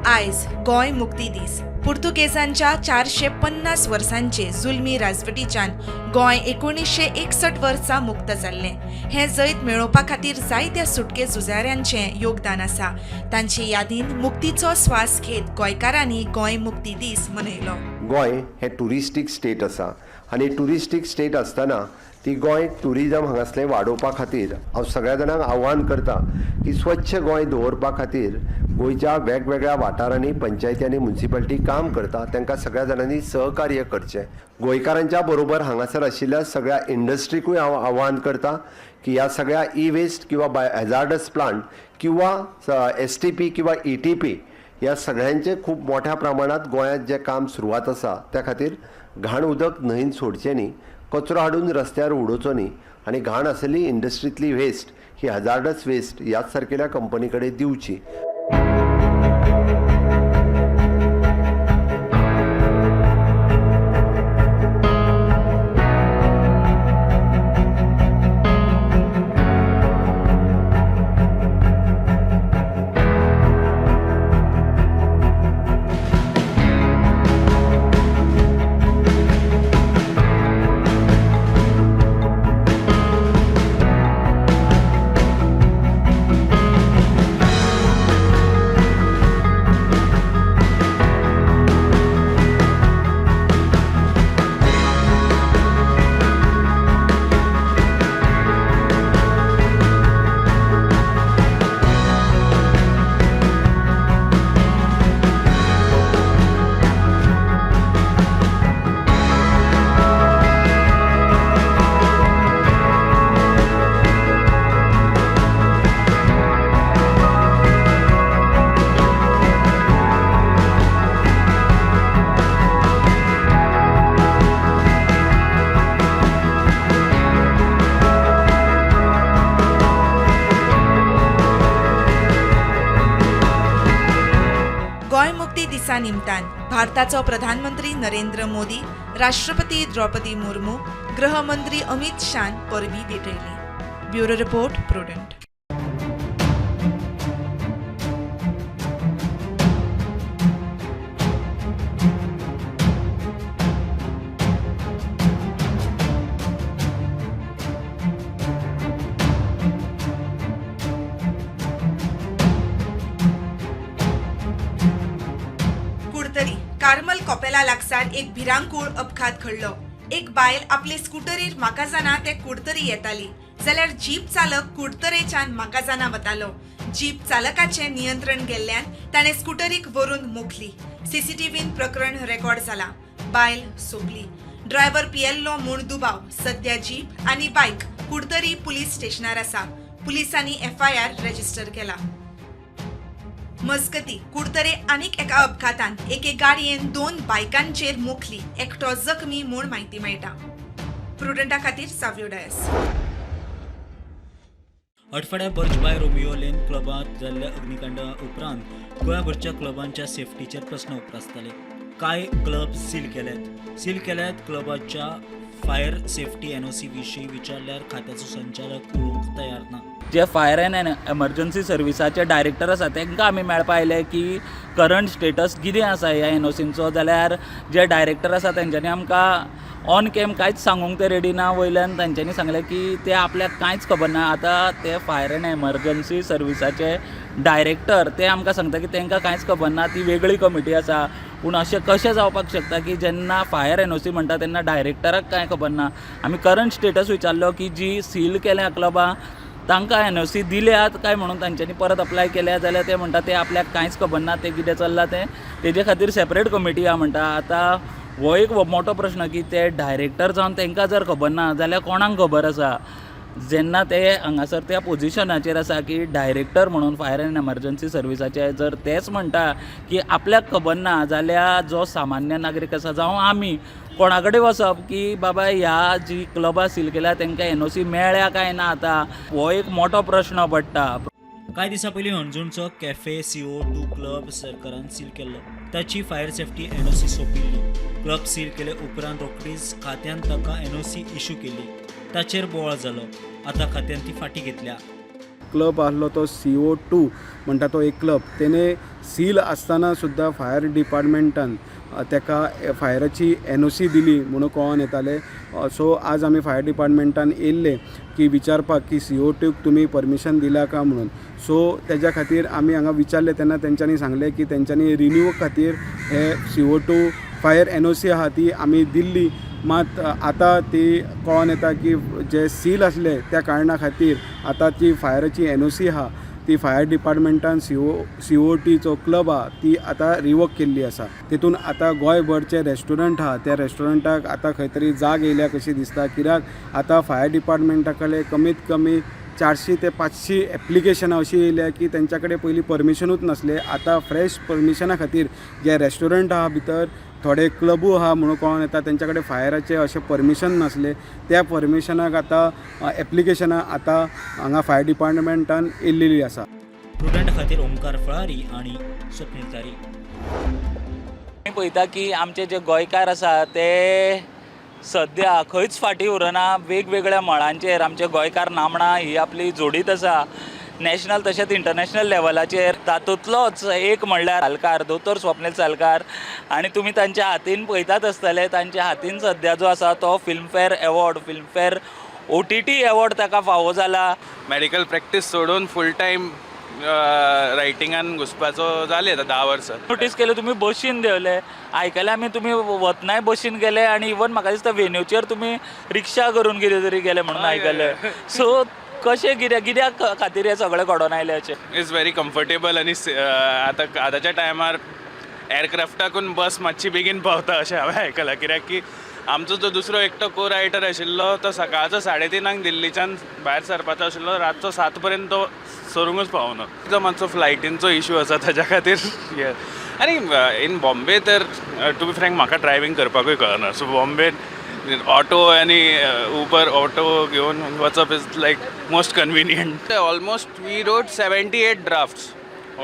आयज गोंय मुक्ती दीस. पुर्तुगेजांच्या 450 वर्सांचे जुलमी राजवटीच्यान गोंय 1961 वर्सा मुक्त जाल्लें. हें जैत मेळोवपा खातीर जायत्या सुटके झुजाऱ्यांचें योगदान आसा. तांचे यादीन मुक्तीचो स्वास घेत गोंयकारांनी गोंय मुक्ती दीस मनयलो. गोंय हें ट्युरिस्टीक स्टेट आसा आनी ट्युरिस्टीक स्टेट आसतना ती गोंय ट्युरिजम हांगासलें वाडोवपा खातीर हांव सगळ्या जाणांक आव्हान करता की स्वच्छ गोंय दवरपा खातीर गोंयच्या वेगवेगळ्या वाठारांनी पंचायती आनी मुन्सिपालिटी काम करता, तांकां सगळ्या जाणांनी सहकार्य करचें. गोंयकारांच्या बरोबर हांगासर आशिल्ल्या सगळ्या इंडस्ट्रीकूय हांव आव्हान करता की ह्या सगळ्या ई वेस्ट किंवा बाय हॅजार्डस प्लांट किंवा एसटीपी किंवा ईटीपी ह्या सगळ्यांचे खूब मोठ्या प्रमाणात गोंयांत जें काम सुरवात आसा, त्या खातीर घाण उदक न्हंयेन सोडचें न्ही, कचरो हाडून रस्त्यार उडोवचो न्ही आनी घाण आसलेली इंडस्ट्रींतली वेस्ट ही हजार्डस वेस्ट ह्याच सारकेल्या कंपनी कडेन दिवची. गोंय मुक्ती दिसा निमतान भारताचो प्रधानमंत्री नरेंद्र मोदी, राष्ट्रपती द्रौपदी मुर्मू, गृहमंत्री अमित शान परबीं भेटयली. Bureau report, Prudent. Curtorim Carmel कॉपेला लागसार एक भिरांकूळ अपघात घडलो. एक बायल आपले स्कुटरीर माकाझाना ते कुडतरी येताली जाल्यार जीप चालक कुडतरेच्यान माकाझाना वतालो. जीप चालकाचें नियंत्रण गेल्ल्यान ताणें स्कुटरीक व्हरून मोखली. सीसीटीव्हीन प्रकरण रेकॉर्ड जाला. बायल सोंपली. ड्रायव्हर पियेल्लो म्हूण दुबाव. सध्या जीप आनी बायक कुडतरी पुलीस स्टेशनार आसा. पुलिसांनी एफआयआर रजिस्टर केला. मजगती, कुडतरे आनीक एका अपघातांत एके गाडयेन दोन बायकांचेर मोखली. एकटो जखमी म्हूण म्हायती मेळटा. प्रुडंटा खातीर साव्यो Dias. अटफड्या Birch by Romeo Lane क्लबांत जाल्ल्या अग्निकांडा उपरांत गोंयभरच्या क्लबांच्या सेफ्टीचेर प्रस्न उप्रासताले. कांय क्लब सील केल्यात. सील केल्यात क्लबाच्या फायर सेफ्टी एनओसी विशीं विचारल्यार खात्याचो संचालक उलोवंक तयार ना. जे फायर एंड एमर्जन्सी सर्विसाचे डायरेक्टर आसा, तांकां आमी मेळपा आयले की करंट स्टेटस कितें आसा ह्या एनओसींचो, जाल्यार जे डायरेक्टर आसा तेंच्यांनी आमकां ऑन कॅम कांयच सांगूंक ते रेडी ना. वयल्यान तेंच्यांनी सांगलें की ते आपल्याक कांयच खबर ना. आतां ते फायर एंड एमर्जन्सी सर्विसाचे डायरेक्टर ते आमकां सांगता की तांकां कांयच खबर ना, ती वेगळी कमिटी आसा. पूण अशें कशें जावपाक शकता की जेन्ना फायर एनओसी म्हणटा तेन्ना डायरेक्टराक कांय खबर ना? आमी करंट स्टेटस विचारलो की जी सील केल्या क्लबां तांकां एनओसी दिल्यात काय म्हणून, तांच्यांनी परत अप्लाय केल्या जाल्यार ते म्हणटा ते आपल्याक कांयच खबर ना, तें कितें चल्लां तें तेजे खातीर सेपरेट कमिटी आहा म्हणटा. आतां हो एक मोठो प्रश्न की ते डायरेक्टर जावन तांकां जर खबर ना जाल्यार कोणाक खबर आसा? जेन्ना ते हांगासर त्या पोजिशनाचेर आसा की डायरेक्टर म्हणून फायर एंड एमर्जन्सी सर्विसाचे, जर तेच म्हणटा की आपल्याक खबर ना जाल्यार जो सामान्य नागरीक आसा जावं आमी कोणा कडेन वचप की बाबा ह्या जी क्लबां सील केल्या तांकां एनओसी मेळ्ळ्या काय ना? आतां हो एक मोठो प्रश्न पडटा. कांय दिसां पयलीं हणजूणचो कॅफे सीओ 2 क्लब सरकारान सील केल्लो. ताची फायर सेफ्टी एनओसी सोंपिल्ली. क्लब सील केले उपरांत रोखडीच खात्यान ताका एनओसी इशू केली. ताचेर बोवाळ जालो. आतां खात्यान ती फाटीं घेतल्या. क्लब आहलो तो CO2 म्हणटा तो एक क्लब तेणे सील आसतना सुद्दां फायर डिपार्टमेंटान तेका फायराची NOC दिली म्हणून कळोन येतालें. सो आज आमी फायर डिपार्टमेंटान येयल्ले की विचारपाक की CO2क तुमी परमिशन दिला काय म्हणून. सो तेज्या खातीर आमी हांगा विचारलें तेन्ना तेंच्यांनी सांगलें की तेंच्यांनी रिन्यू खातीर हे CO2 fire NOC आहा ती आमी दिल्ली, मात आतां ती कळोन येता की जे सील आसले त्या कारणा खातीर आतां ती फायराची NOC आहा ती फायर डिपार्टमेंटान CO टीचो क्लब आहा ती आतां रिवोक केल्ली आसा. तितून आतां गोंयभरचे रेस्टॉरंट आहा त्या रेस्टॉरंटाक आतां खंय तरी जाग येयल्या कशी दिसता, कित्याक आतां फायर डिपार्टमेंटा कडेन कमीत कमी 400 ते 500 एप्लिकेशनां अशीं येयल्या की तेंच्या कडेन पयलीं परमिशनूच नासलें. आतां फ्रेश परमिशना खातीर जे रेस्टॉरंट आहा भितर थोडे क्लबूय आहा म्हणून कळोन येता तेंच्या कडेन फायराचें अशें परमिशन नासलें, त्या परमिशनाक आतां एप्लिकेशनां आतां हांगा फायर डिपार्टमेंटान येयल्लेली आसा. प्रुडंट खातीर ओमकार फळारी आनी स्वप्नील तारी. आमी पळयता की आमचे जे गोंयकार आसा ते सद्या खंयच फाटीं उरना. वेगवेगळ्या मळांचेर आमचे गोंयकार नामणां ही आपली जोडीत आसा नॅशनल तशेंच इंटरनॅशनल लेवलाचेर. तातूंतलोच एक म्हणल्यार सालकार, दोतोर स्वप्नील सालकार. आनी तुमी तांच्या हातीन पळयतात आसतले, तांच्या हातीन सद्या जो आसा तो Filmfare award, Filmfare OTT award ताका फावो जाला. मेडिकल प्रॅक्टीस सोडून फूल टायम रायटिंगान घुसपाचो जालें आतां 10 वर्सां. नोटीस केलें तुमी बशीन देंवले, आयकलें आमी तुमी वतनाय बशीन गेले आनी इवन म्हाका दिसता वेन्यूचेर तुमी रिक्षा करून कितें तरी गेले म्हणून आयकलें. सो कशें कित्याक कित्याक खातीर हें सगळें घडोवन आयलें अशें? It's very comfortable आनी आतां आतांच्या टायमार एअरक्राफ्टाकून बस मातशी बेगीन पावता अशें हांवें आयकलां, कित्याक की आमचो जो दुसरो एकटो को रायटर आशिल्लो तो सकाळचो 3:30 दिल्लीच्यान भायर सरपाचो आशिल्लो, रातचो 7 पर्यंत तो सरूंकच पावना. तो मातसो फ्लायटींचो इशू आसा ताच्या खातीर हे. आनी इन बॉम्बे तर टू बी फ्रँक म्हाका ड्रायवींग करपाकूय कळना, सो बॉम्बे ऑटो आनी उबर ऑटो घेवन वचप is like most convenient. Almost we wrote 78 drafts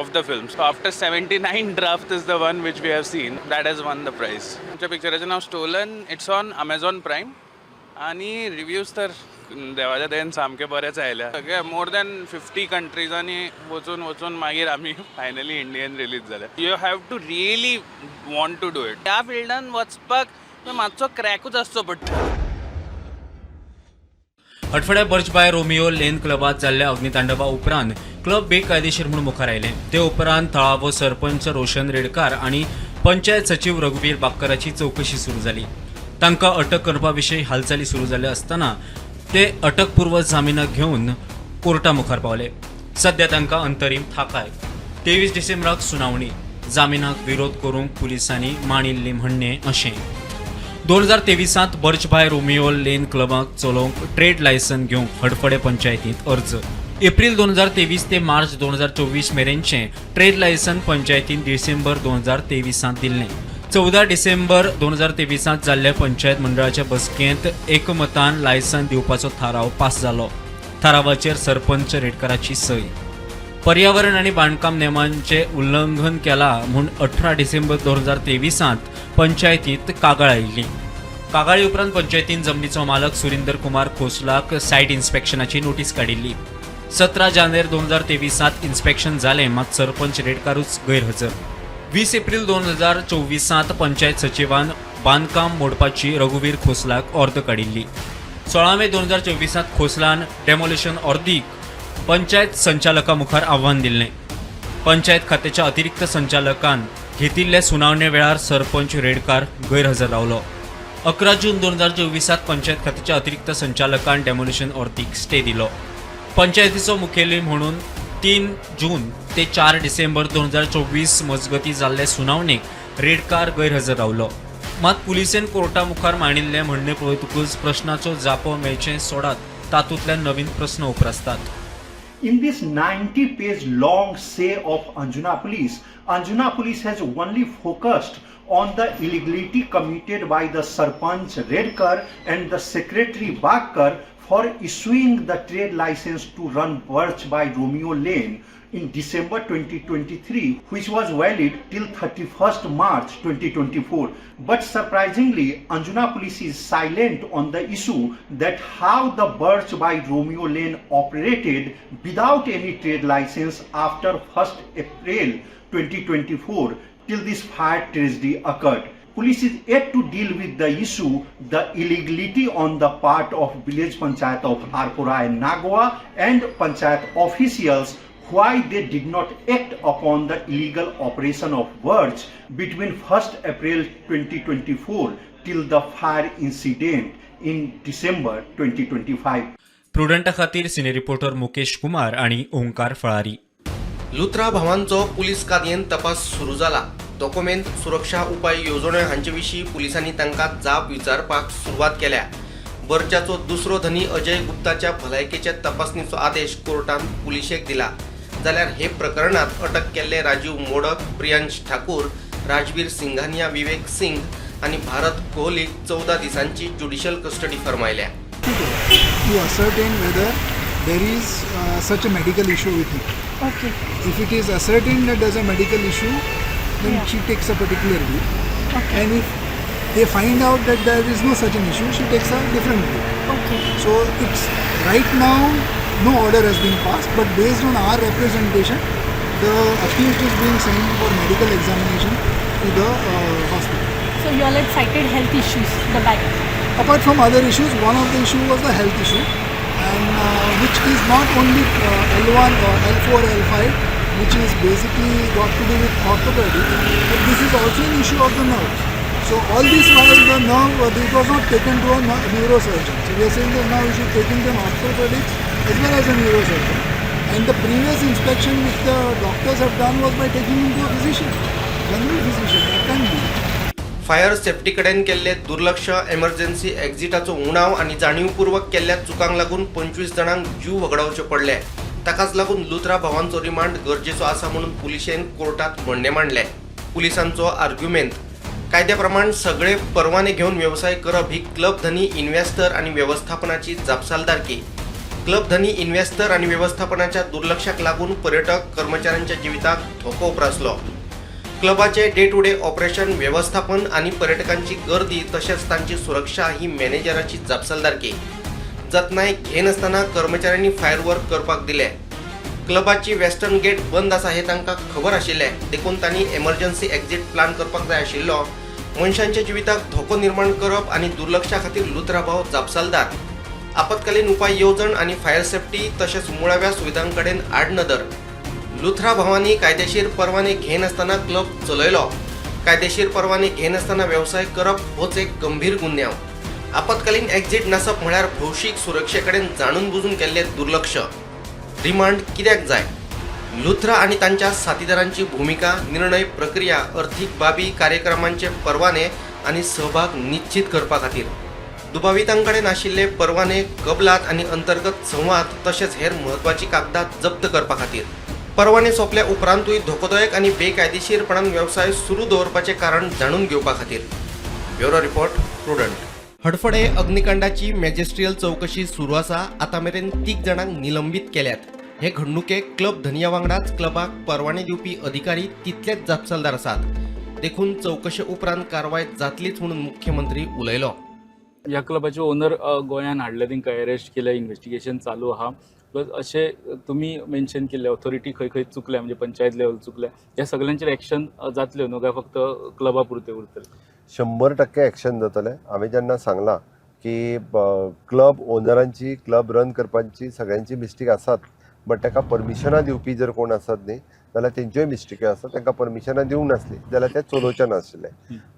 of the film. So after 79 draft is the one which we have seen that has won the prize. आमच्या पिक्चराचें नांव stolen, it's on Amazon Prime आनी reviews तर देवाच्या दयेन सामके बरेच आयल्या. सगळे more than 50 कंट्रीजांनी वचून वचून मागीर आमी फायनली इंडियन रिलीज जाले. You have to really want to do it. ह्या फिल्डान वचपाक मातसो क्रॅकूच आसचो पडटा. हडफड्या बर्च बाय रोमियो लेन क्लबात जाल्ल्या अग्नितांडवा उपरांत क्लब बेकायदेशीर म्हूण मुखार आयले. ते उपरांत थळावो सरपंच रोशन रेडकार आनी पंचायत सचीव रघुवीर बापकराची चवकशी सुरू जाली. तांकां अटक करपा विशीं हालचाली सुरू जाल्यो आसतना ते अटकपूर्व जामिनाक घेवन कोर्टा मुखार पावले. सध्या तांकां अंतरीम थाकाय. 23 डिसेंबराक सुनावणी. जामिनाक विरोध करूंक पुलिसांनी मांडिल्लें म्हणणें अशें: 2023त बर्च बाय रोमियो लेन क्लबाक चलोवंक ट्रेड लायसन घेवंक हडफडें पंचायतींत अर्ज. एप्रील 2023 ते मार्च 2024 मेरेनचें ट्रेड लायसन पंचायतीन डिसेंबर 2023त दिल्लें. 14 डिसेंबर 2023त जाल्ल्या पंचायत मंडळाच्या बसकेंत एकमतान लायसन दिवपाचो थाराव पास जालो. थारावाचेर सरपंच रेडकराची सय. पर्यावरण आनी बांदकाम नेमांचे उल्लंघन केला म्हूण 18 डिसेंबर 2023त पंचायतीत कागाळ आयिल्ली. कागाळी उपरांत पंचायतीन जमनीचो मालक सुरिंदर कुमार खोसलाक सायट इन्स्पेक्शनाची नोटीस काडिल्ली. 17 जानेर 2023त इन्स्पेक्शन जालें, मात सरपंच रेडकारूच गैरहजर. 20 एप्रील 2024त पंचायत सचिवान बांदकाम मोडपाची रघुवीर खोसलाक ऑर्द काडिल्ली. 16 मे 2024त खोसलान डेमोलिशन ऑर्दीक पंचायत संचालका मुखार आव्हान दिल्लें. पंचायत खात्याच्या अतिरिक्त संचालकान घेतिल्ल्या सुनावणे वेळार सरपंच रेडकार गैरहजर रावलो. 11 जून 2024त पंचायत खात्याच्या अतिरिक्त संचालकान डेमोलिशन ऑर्दीक स्टे दिलो. पंचायतीचो मुखेली म्हणून 3 जून ते 4 डिसेंबर 2024 मजगती जाल्ले सुनावणेक रेडकार गैरहजर रावलो. मात पुलिसेन कोर्टा मुखार मांडिल्लें म्हणणें पळयतकूच प्रश्नाचो जापो मेळचें सोडात, तातूंतल्यान नवीन प्रस्न उप्रासतात. In this 90 page long say of Anjuna Police, Anjuna Police has only focused on the illegality committed by the Sarpanch Redkar and the Secretary Bagkar for issuing the trade license to run Birch by Romeo Lane. in December 2023, which was valid till 31st March 2024. But surprisingly, Anjuna Police is silent on the issue that how the Birch by Romeo Lane operated without any trade license after 1st April 2024 till this fire tragedy occurred. Police is yet to deal with the issue, the illegality on the part of village panchayat of Arpora and Nagoa and panchayat officials, why they did not act upon the illegal operation of Birch between 1st April 2024 till the fire incident in December 2025. प्रुडंटा खातीर cine reporter Mukesh Kumar आनी ओंकार फळारी. Luthra भावांचो police कादयेन तपास सुरू जाला. दोकुमेंत, सुरक्षा उपाय येवजण्यो हांचे विशीं पुलिसांनी तांकां जाप विचारपाक सुरवात केल्या. बर्चाचो दुसरो धनी अजय गुप्ताच्या भलायकेच्या तपासणीचो आदेश कोर्टान पुलिशेक दिला, जाल्यार हे प्रकरणात अटक केल्ले राजीव मोडक, प्रियांश ठाकूर, राजवीर सिंघानिया, विवेक सिंग आनी भारत कोहलीक 14 दिसांची ज्युडिशियल कस्टडी फर्मायल्या. To ascertain whether there is such a medical issue with him. If it is ascertained that there's a medical issue, then she takes a particular view. And if they find out that there is no such an issue, she takes a different view. So it's right now no order has been passed, but based on our representation, the accused is being sent for medical examination to the hospital. So you all had cited health issues, the back. Apart from other issues, one of the issue was the health issue, and which is not only L1 or L4, L5, which is basically got to do with orthopedic, but this is also an issue of the nerves. So all this while the nerve, it was not taken to a neurosurgeon. So we are saying that now you should take him to an orthopedics as well as a neurosurgeon. And the previous inspection which the doctors have done was by taking him to a physician, general physician. That can be. Fire safety कडेन केल्ले दुर्लक्ष, emergency एक्झिटाचो उणाव आनी जाणीवपूर्वक केल्ल्या चुकांक लागून 25 जाणांक जीव वगडावचे पडले. ताकाच लागून लुथरा भावांचो रिमांड गरजेचो आसा म्हणून पुलिशेन कोर्टात म्हणणें मांडलें. पुलिसांचो आर्ग्युमेंत, कायद्या प्रमाण सगळे परवाने घेवन वेवसाय करप ही क्लब धनी, इन्व्हेस्टर आनी वेवस्थापनाची जापसालदारकी. क्लब धनी, इन्व्हेस्टर आनी वेवस्थापनाच्या दुर्लक्षाक लागून पर्यटक, कर्मचाऱ्यांच्या जिविताक धोको उप्रासलो. क्लबाचे डे टू डे ऑपरेशन, वेवस्थापन आनी पर्यटकांची गर्दी तशेंच तांची सुरक्षा ही मॅनेजराची जापसालदारकी. जतनाय घेनासतना कर्मचाऱ्यांनी फायरवर्क करपाक दिले. क्लबाची वेस्टर्न गेट बंद आसा हें तांकां खबर आशिल्लें, देखून तांणी एमर्जन्सी एक्झिट प्लान करपाक जाय आशिल्लो. मनशांच्या जिविताक धोको निर्माण करप आनी दुर्लक्षा खातीर लुथरा भाव जापसालदार. आपत्कालीन उपाय येवजण आनी फायर सेफ्टी तशेंच मुळाव्या सुविधां कडेन आडनदर. लुथरा भावांनी कायदेशीर परवाने घेनासतना क्लब चलयलो. कायदेशीर परवाने घेनासतना वेवसाय करप होच एक गंभीर गुन्यांव. आपत्कालीन एक्झिट नासप म्हळ्यार भौशीक सुरक्षे कडेन जाणून बुजून केल्लें दुर्लक्ष. रिमांड कित्याक जाय? लुथरा आनी तांच्या साथीदारांची भुमिका, निर्णय प्रक्रिया, अर्थीक बाबी, कार्यक्रमांचे परवाने आनी सहभाग निश्चित करपा खातीर. दुबावितां कडेन आशिल्ले परवाने, कबलात आनी अंतर्गत संवाद तशेंच हेर म्हत्वाचीं कागदां जप्त करपा खातीर. परवाने सोंपल्या उपरांतूय धोकोदायक आनी बेकायदेशीरपणान वेवसाय सुरू दवरपाचें कारण जाणून घेवपा खातीर. Bureau report, prudent. हडफडे अग्निकांडाची मॅजिस्ट्रियल चवकशी सुरू आसा. आतां मेरेन तीग जाणांक निलंबीत केल्यात. हे घडणुकेक क्लब धनया वांगडाच क्लबाक परवाने दिवपी अधिकारी तितलेच जापसालदार आसात, देखून चवकशे उपरांत कारवाय जातलीच म्हणून मुख्यमंत्री उलयलो. ह्या क्लबाचे ओनर गोंयान हाडले, तांकां अरेस्ट केले, इन्वेस्टिगेशन चालू आहा. प्लस अशें तुमी मेन्शन केल्ले ऑथॉरिटी खंय खंय चुकल्या, म्हणजे पंचायत लेवल चुकल्या, ह्या सगळ्यांचेर एक्शन जातल्यो न्हू, काय फक्त क्लबा पुरते उरतले? 100% एक्शन जातलें. हांवें जेन्ना सांगलां की क्लब ओनरांची, क्लब रन करपाची सगळ्यांची मिस्टेक आसात, बट ताका परमिशनां दिवपी जर कोण आसत न्ही जाल्यार तेंच्योय मिस्टेक्यो आसा. तांकां परमिशनां दिवंक नासलीं जाल्यार ते चलोवचे नाशिल्ले.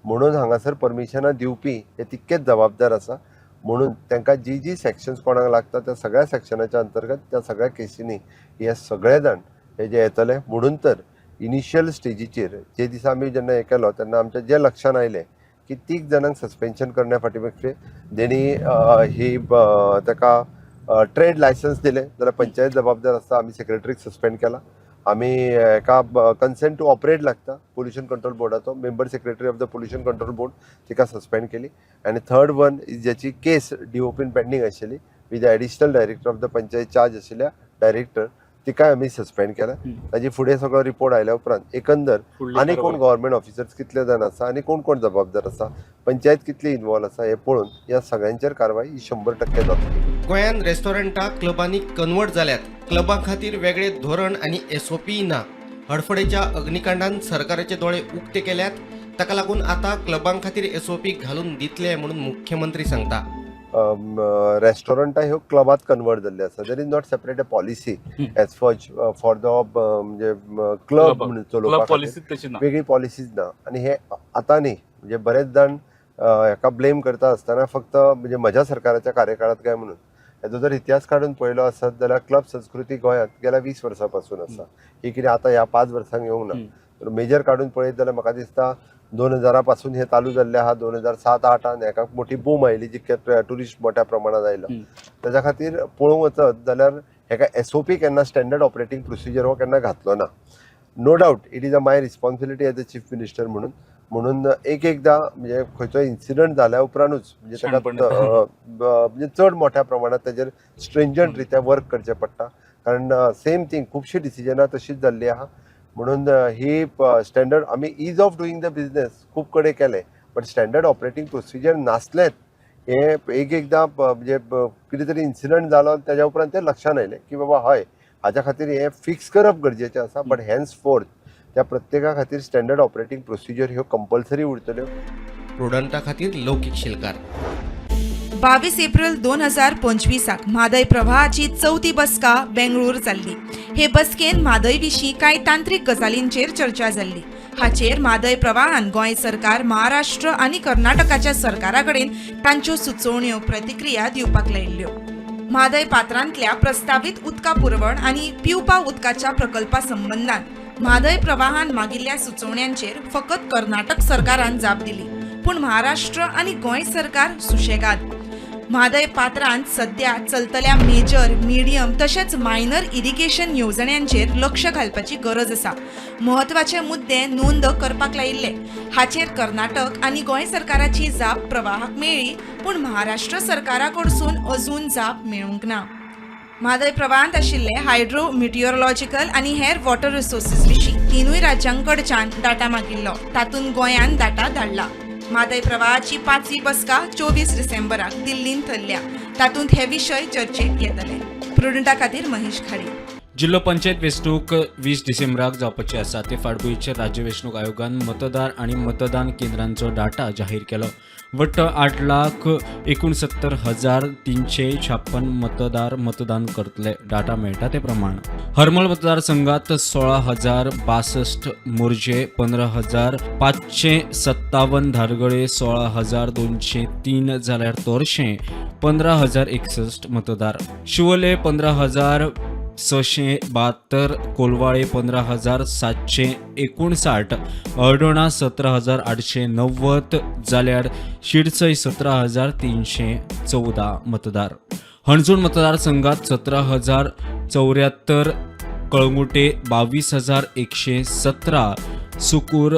म्हणून हांगासर परमिशनां दिवपी हे तितकेच जबाबदार आसा. म्हणून तांकां जी जी सेक्शन्स कोणाक लागता, त्या सगळ्या सेक्शनाच्या अंतर्गत त्या सगळ्या केसींनी हे सगळे जाण हे जे येतले. म्हणून तर इनिशियल स्टेजीचेर जे दिसा आमी जेन्ना हें केलो तेन्ना आमच्या जे लक्षान आयलें की तीग जाणांक सस्पेन्शन करण्या फाटी मागीर तेणी ही ताका ट्रेड लायसन्स दिलें जाल्यार पंचायत जबाबदार आसता. आमी सेक्रेटरीक सस्पेंड केला. आमी हेका कन्सेंट टू ऑपरेट लागता पोल्युशन कंट्रोल बोर्डाचो, member secretary of the pollution control board, तिका सस्पेंड केली. आनी थर्ड वन is ज्याची केस डीओपीन पेंडींग आशिल्ली with the additional director of the panchayat charge आशिल्ल्या डायरेक्टर, तिकाय आमी सस्पेंड केल्या. ताजी फुडें सगळो रिपोर्ट आयल्या उपरांत एकंदर फुडली आनी कोण कारवाय. गव्हर्मेंट ऑफिसर्स कितले जाण आसा आनी कोण कोण जबाबदार आसा, पंचायत कितली इन्वॉल्व आसा, हें पळोवन ह्या सगळ्यांचेर कारवाय ही 100% जातली. गोंयांत रेस्टॉरंटां क्लबांनी कन्वर्ट जाल्यात. क्लबां खातीर वेगळे धोरण आनी एसओपी ना. हडफडेच्या अग्निकांडान सरकाराचे दोळे उक्ते केल्यात. ताका लागून आतां क्लबां खातीर एसओपी घालून दितले म्हणून मुख्यमंत्री सांगता. रेस्टॉरंटां ह्यो क्लबात कन्वर्ट जाल्ले आसा. There is not separate a policy as for the म्हणजे क्लब म्हणून चलोवपा क्लब खातीर. पॉलिसी तशी ना. वेगळी पॉलिसीज ना आनी हे आतां न्ही, म्हणजे बरेच जाण हेका ब्लेम करता आसतना फक्त म्हणजे म्हज्या सरकाराच्या कार्यकाळात काय म्हणून. हेजो जर इतिहास काडून पळयलो आसत जाल्यार क्लब संस्कृती गोंयांत गेल्या 20 वर्सां पासून आसा. ही कितें आतां ह्या 5 वर्सांक येवंक ना. तर मेजर काडून पळयत जाल्यार म्हाका दिसता 2000 पासून हें चालू जाल्लें आहा. 2007-8 हेका मोठी बूम आयली, जितके ट्युरिस्ट मोठ्या प्रमाणात आयलो. ताच्या खातीर पळोवंक वचत जाल्यार हेका एसओपी केन्ना, स्टँडर्ड ऑपरेटींग प्रोसिजर हो केन्ना घातलो ना. No doubt it is a my responsibility as a chief minister म्हणून म्हणून एक एकदां म्हणजे खंयचो इन्सिडंट जाल्या उपरांतूच म्हणजे ताका शाणपण येता. म्हणजे चड मोठ्या प्रमाणात ताजेर स्ट्रिंजंट रित्या वर्क करचें पडटा, कारण सेम थिंग खुबशीं डिसिजनां तशीच जाल्ली आहा. म्हणून ही स्टँडर्ड आमी ease of doing the business खूब कडेन केलें, बट स्टँडर्ड ऑपरेटींग प्रोसिजर नासलेंच. हे एक एकदां म्हणजे कितें तरी इन्सिडंट जालो आनी तेज्या उपरांत तें लक्षान आयलें की बाबा हय, हाज्या खातीर हें फिक्स करप गरजेचें आसा. बट हेन्स फोर्थ त्या प्रत्येका खातीर स्टँडर्ड ऑपरेटींग प्रोसिजर ह्यो कंपल्सरी उरतल्यो. प्रुडंटा खातीर लौकीक शिलकार. 22 एप्रिल 2025 क म्हादय प्रवाहाची चवथी बसका बेंगळूर जाल्ली. हे बसकेन म्हादय विशीं कांय तांत्रीक गजालींचेर चर्चा जाल्ली. हाचेर म्हादय प्रवाहान गोंय सरकार, महाराष्ट्र आनी कर्नाटकाच्या सरकारा कडेन तांच्यो सुचोवण्यो, प्रतिक्रिया दिवपाक लायिल्ल्यो. म्हादय पात्रांतल्या प्रस्तावीत उदका पुरवण आनी पिवपा उदकाच्या प्रकल्पा संबंदान म्हादय प्रवाहान मागिल्ल्या सुचोवण्यांचेर फकत कर्नाटक सरकारान जाप दिली, पूण महाराष्ट्र आनी गोंय सरकार सुशेगाद. म्हादय पात्रांत सध्या चलतल्या मेजर, मिडियम तशेंच मायनर इरिगेशन येवजण्यांचेर लक्ष घालपाची गरज आसा. म्हत्वाचे मुद्दे नोंद करपाक लायिल्ले. हाचेर कर्नाटक आनी गोंय सरकाराची जाप प्रवाहाक मेळ्ळी, पूण महाराष्ट्र सरकारा कडसून अजून जाप मेळूंक ना. म्हादय प्रवाहांत आशिल्ले हायड्रो मिटियोरोलॉजिकल आनी हेर वॉटर रिसोर्सीस विशीं तिनूय राज्यांकडच्यान डाटा मागिल्लो. तातूंत गोंयान डाटा धाडला. म्हादय प्रवाहाची पांचवी बसका 24 डिसेंबराक दिल्लींत थरल्या. तातूंत हे विशय चर्चेक येतले. प्रुडंटा खातीर महेश खाडी. जिल्लो पंचायत वेंचणूक 20 डिसेंबराक जावपाची आसा. ते फाटभुंयेचेर राज्य वेंचणूक आयोगान मतदार आनी मतदान केंद्रांचो डाटा जाहीर केलो. वट्ट 8,69,356 मतदार मतदान करतले, डाटा मेळटा ते प्रमाण. हरमल मतदारसंघात 16,062, मोरजे 15,557, धारगळे 16,203, जाल्यार तोरशें 15,061 मतदार. शिवोले 15,672, कोलवाळे 15,759, हळदोणा 17,890, जाल्यार शिरसय 17,314 मतदार. हणजूण मतदारसंघात 17,074, कळंगुटे 22,117, सुकूर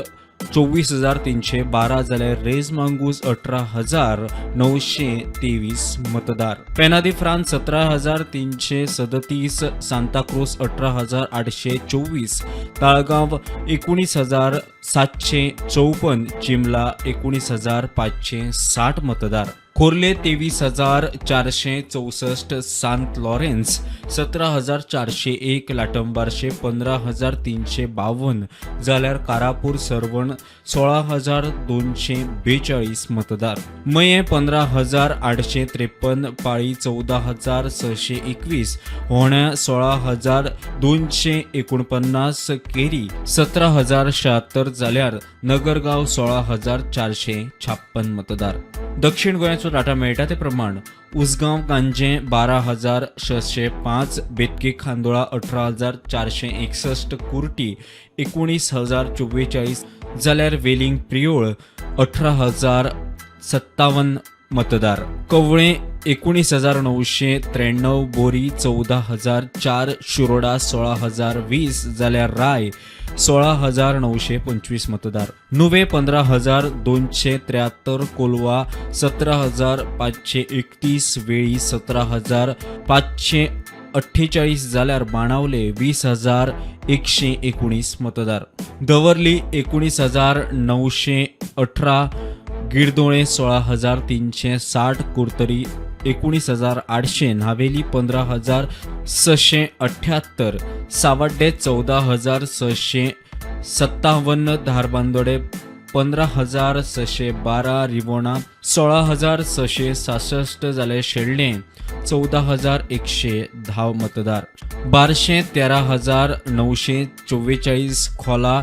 24,312, जाल्यार रेज मांगूस 18,923 मतदार. पेना दी फ्रांस 17,337, सांताक्रूज 18,824, ताळगांव 19,754, चिमला 19,560 मतदार. खोर्ले 23,464, सांत लॉरेन्स 17,401, लाटंबारशे 15,352, जाल्यार कारापूर सर्वण 16,242 मतदार. मये 15,853, पाळी 14,621, होण्या 16,249, केरी 17,076, जाल्यार नगरगांव 16,456 मतदार. दक्षिण गोंयाचो डाटा मेळटा ते प्रमाण उसगांव गांजे 12,605, बेतके खांडोळा 18,461, कुर्टी 19,044, जाल्यार वेलिंग प्रियोळ 18,057 मतदार. कवळे 19,993, बोरी 14,004, शिरोडा 16,020, जाल्यार राय 16,925 मतदार. नुवे 15,273, कोलवा 17,531, वेळी 17,500. 48 जाल्यार बाणावले 20,119 मतदार, दवर्ली 19,918, गिरदोळे 16,360, कुडतरी 19,800, न्हावेली 15,678, सावड्डे 14,657, धारबांदोडे 15,612, रिवोणा 16,666 जाल्यार शेल्डें 14,110 मतदार. बार्शें 13,944, खोला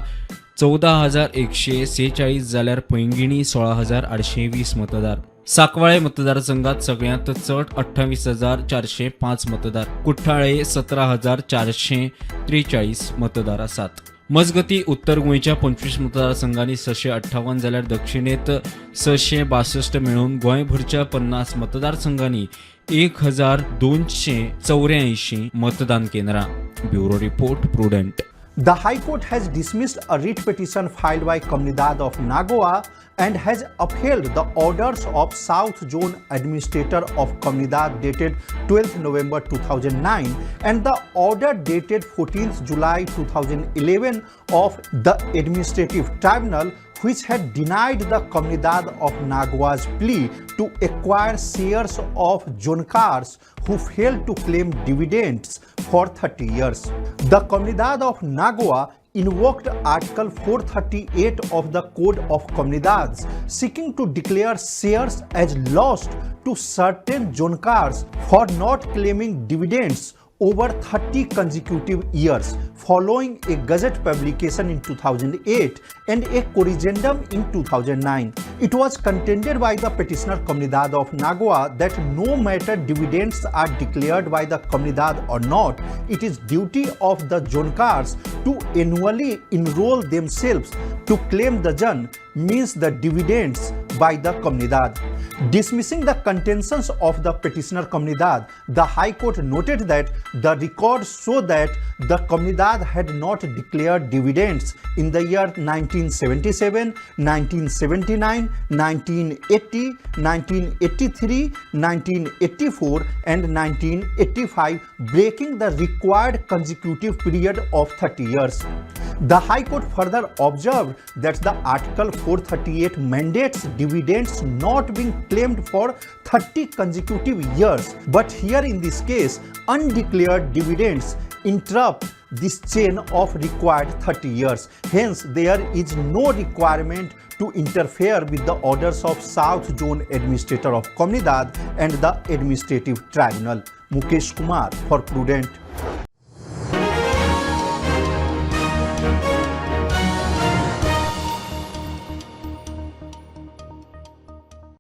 14,146 जाल्यार पैंगिणी 16,820 मतदार. साकवाळे मतदारसंघात सगळ्यांत चड 28,405 मतदार. कुठ्ठाळे 17,443 मतदार आसात. मजगती, उत्तर गोंयच्या 25 मतदारसंघांनी 658 जाल्यार दक्षिणेत 662 मेळून गोंयभरच्या 50 मतदारसंघांनी 1284 मतदान केंद्रां. Bureau report, prudent. The High Court has dismissed a writ petition filed by Comunidade of Nagoa and has upheld the orders of South Zone Administrator of Comunidade dated 12th November 2009 and the order dated 14th July 2011 of the Administrative Tribunal, which had denied the Comunidade of Nagoa's plea to acquire shares of Zoncars who failed to claim dividends for 30 years. The Comunidade of Nagoa invoked Article 438 of the Code of Comunidades, seeking to declare shares as lost to certain Zoncars for not claiming dividends over 30 consecutive years following a gazette publication in 2008 and a corrigendum in 2009. It was contended by the petitioner Comunidade of Nagoa that no matter dividends are declared by the Comunidade or not, it is duty of the Zoncars to annually enroll themselves to claim the Jan, means the dividends, by the Comunidade. Dismissing the contentions of the petitioner Comunidade, the High Court noted that the records show that the Comunidade had not declared dividends in the year 1977, 1979, 1980, 1983, 1984 and 1985, breaking the required consecutive period of 30 years. The High Court further observed that the Article 438 mandates dividends not being claimed for 30 consecutive years. But here in this case, undeclared dividends interrupt this chain of required 30 years. Hence, there is no requirement to interfere with the orders of South Zone Administrator of Comunidade and the Administrative Tribunal. Mukesh Kumar for Prudent.